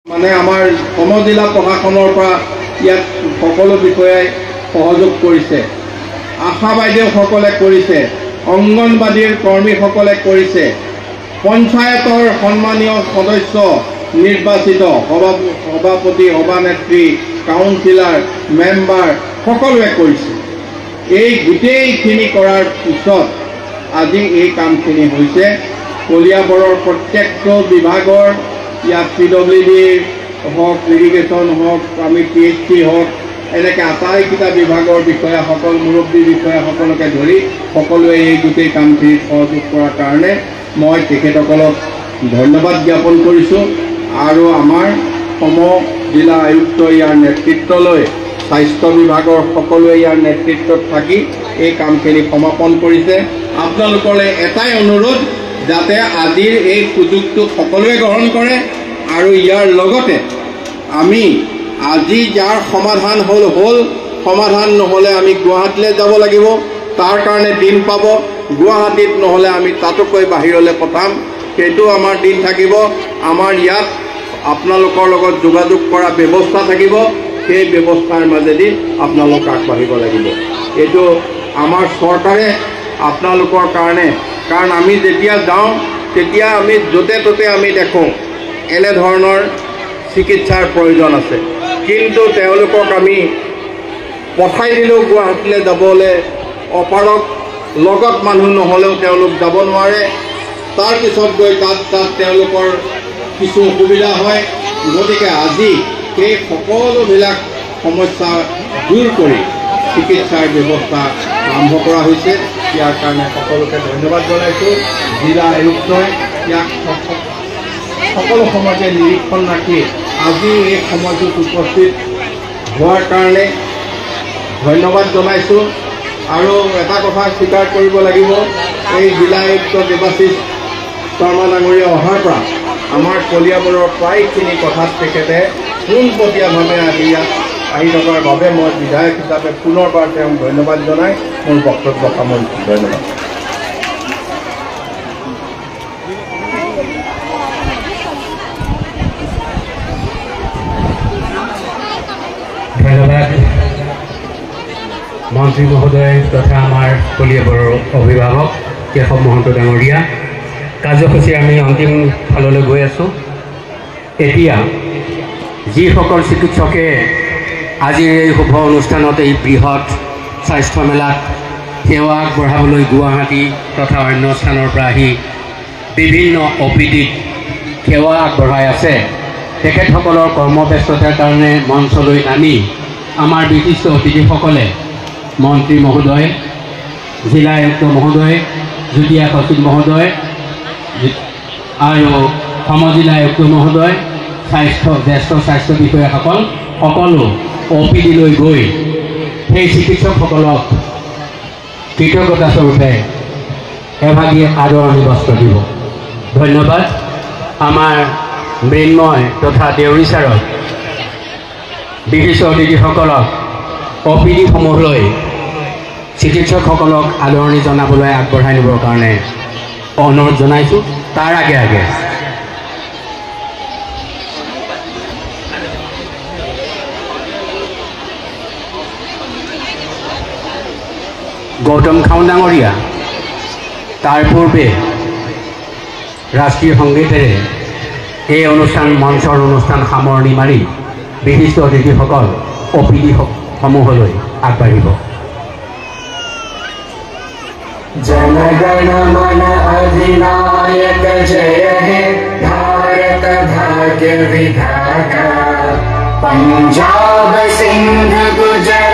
মানে আমাৰ সমজিলা প্ৰশাসনৰ পৰা ইয়াত সকলো বিষয়াই সহযোগ কৰিছে, আশা বাইদেউসকলে কৰিছে, অংগনবাদীৰ কৰ্মীসকলে কৰিছে, পঞ্চায়তৰ সন্মানীয় সদস্য নিৰ্বাচিত সভাপতি, সভানেত্ৰী, কাউন্সিলাৰ, মেম্বাৰ সকলোৱে কৰিছে। এই গোটেইখিনি কৰাৰ পিছত আজি এই কামখিনি হৈছে। কলিয়াবৰৰ প্ৰত্যেকটো বিভাগৰ ইয়াত পি ডব্লিউ ডিৰ হওক, ইৰিগেশ্যন হওক, আমি পি এইচ চি হওক, এনেকৈ আটাইকেইটা বিভাগৰ বিষয়াসকল, মুৰব্বী বিষয়াসকলকে ধৰি সকলোৱে এই গোটেই কামখিনিত সহযোগ কৰাৰ কাৰণে মই তেখেতসকলক ধন্যবাদ জ্ঞাপন কৰিছোঁ। আৰু আমাৰ সম জিলা আয়ুক্ত ইয়াৰ নেতৃত্ব লৈ, স্বাস্থ্য বিভাগৰ সকলোৱে ইয়াৰ নেতৃত্বত থাকি এই কামখিনি সমাপন কৰিছে। আপোনালোকলৈ এটাই অনুৰোধ, যাতে আজিৰ এই সুযোগটো সকলোৱে গ্ৰহণ কৰে আৰু ইয়াৰ লগতে আমি আজি যাৰ সমাধান হ'ল হ'ল, সমাধান নহ'লে আমি গুৱাহাটীলৈ যাব লাগিব, তাৰ কাৰণে দিন পাব। গুৱাহাটীত নহ'লে আমি তাতোকৈ বাহিৰলৈ পঠাম, সেইটো আমাৰ দিন থাকিব। আমাৰ ইয়াত আপোনালোকৰ লগত যোগাযোগ কৰা ব্যৱস্থা থাকিব, সেই ব্যৱস্থাৰ মাজেদি আপোনালোক আগবাঢ়িব লাগিব। এইটো আমাৰ চৰকাৰে আপোনালোকৰ কাৰণে, কাৰণ আমি যেতিয়া যাওঁ তেতিয়া আমি য'তে ত'তে আমি দেখোঁ এনেধৰণৰ চিকিৎসাৰ প্ৰয়োজন আছে, কিন্তু তেওঁলোকক আমি পঠাই দিলেও গুৱাহাটীলৈ যাবলৈ অপাৰক, লগত মানুহ নহ'লেও তেওঁলোক যাব নোৱাৰে। তাৰপিছত গৈ তাত তাত তেওঁলোকৰ কিছু অসুবিধা হয়। গতিকে আজি সেই সকলোবিলাক সমস্যা দূৰ কৰি চিকিৎসাৰ ব্যৱস্থা আৰম্ভ কৰা হৈছে। ইয়াৰ কাৰণে সকলোকে ধন্যবাদ জনাইছোঁ। জিলা আয়ুক্তই ইয়াক সকলো সময়তে নিৰীক্ষণ ৰাখি আজি এই সময়টোত উপস্থিত হোৱাৰ কাৰণে ধন্যবাদ জনাইছোঁ। আৰু এটা কথা স্বীকাৰ কৰিব লাগিব, এই জিলা আয়ুক্ত দেৱাশীষ শৰ্মা ডাঙৰীয়া অহাৰ পৰা আমাৰ কলিয়াবৰৰ প্ৰায়খিনি কথাত তেখেতে পোনপটীয়াভাৱে আহি ইয়াত আহি থকাৰ বাবে মই বিধায়ক হিচাপে পুনৰবাৰ তেওঁক ধন্যবাদ জনাই মোৰ বক্তব্য সামৰিছোঁ। ধন্যবাদ। ধন্যবাদ মন্ত্ৰী মহোদয় তথা আমাৰ কলিয়াবৰৰ অভিভাৱক কেশৱ মহন্ত ডাঙৰীয়া। কাৰ্যসূচীৰ আমি অন্তিম ফাললৈ গৈ আছোঁ। এতিয়া যিসকল চিকিৎসকে আজিৰ এই শুভ অনুষ্ঠানত এই বৃহৎ স্বাস্থ্য মেলাত সেৱা আগবঢ়াবলৈ গুৱাহাটী তথা অন্য স্থানৰ পৰা আহি বিভিন্ন অ' পি ডিত সেৱা আগবঢ়াই আছে, তেখেতসকলৰ কৰ্মব্যস্ততাৰ কাৰণে মঞ্চলৈ নামি আমাৰ বিশিষ্ট অতিথিসকলে মন্ত্ৰী মহোদয়, জিলা আয়ুক্ত মহোদয়, যুটীয়া সচিব মহোদয় আৰু সমজিলা আয়ুক্ত মহোদয়, স্বাস্থ্য জ্যেষ্ঠ স্বাস্থ্য বিষয়াসকল সকলো অ' পি ডিলৈ গৈ সেই চিকিৎসকসকলক কৃতজ্ঞতাস্বৰূপে এভাগি আদৰণি বস্ত্ৰ দিব। ধন্যবাদ। আমাৰ মৃন্ময় তথা দেউৰী ছাৰক বিশিষ্ট অতিথিসকলক অ' পি ডিসমূহলৈ চিকিৎসকসকলক আদৰণি জনাবলৈ আগবঢ়াই নিবৰ কাৰণে অনুৰোধ জনাইছোঁ। তাৰ আগে আগে গৌতম খাউণ্ড ডাঙৰীয়া, তাৰ পূৰ্বে ৰাষ্ট্ৰীয় সংগীতেৰে এই অনুষ্ঠান মঞ্চৰ অনুষ্ঠান সামৰণি মাৰি বিশিষ্ট অতিথিসকল অ' পি ডিসমূহলৈ আগবাঢ়িব। जनगण मन अधिनायक जय हे भारत भाग्य विधाता, पंजाब सिंध गुजरात।